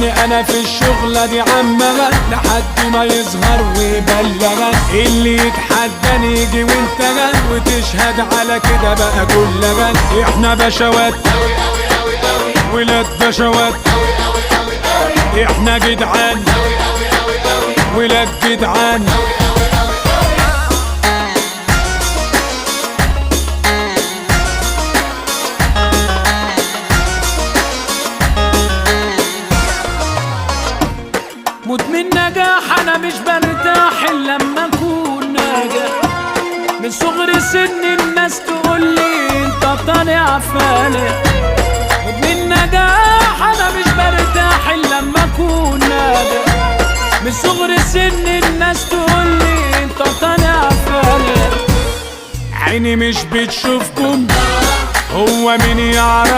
ابني انا في الشغلة دي عمغة لحد ما يظهر ويبلغ. اللي يتحداني يجي وانت غن وتشهد على كده بقى كل غن. احنا بشوات ولاد بشوات، احنا جدعان ولاد جدعان. مدمن نجاح انا مش برتاح الا لما اكون ناجح. من صغر سن الناس تقول لي انت طالع فالح. مدمن نجاح انا مش برتاح الا لما اكون ناجح. من صغر سن الناس تقول لي انت طالع فالح. عيني مش بتشوفكم، هو مين يعرف؟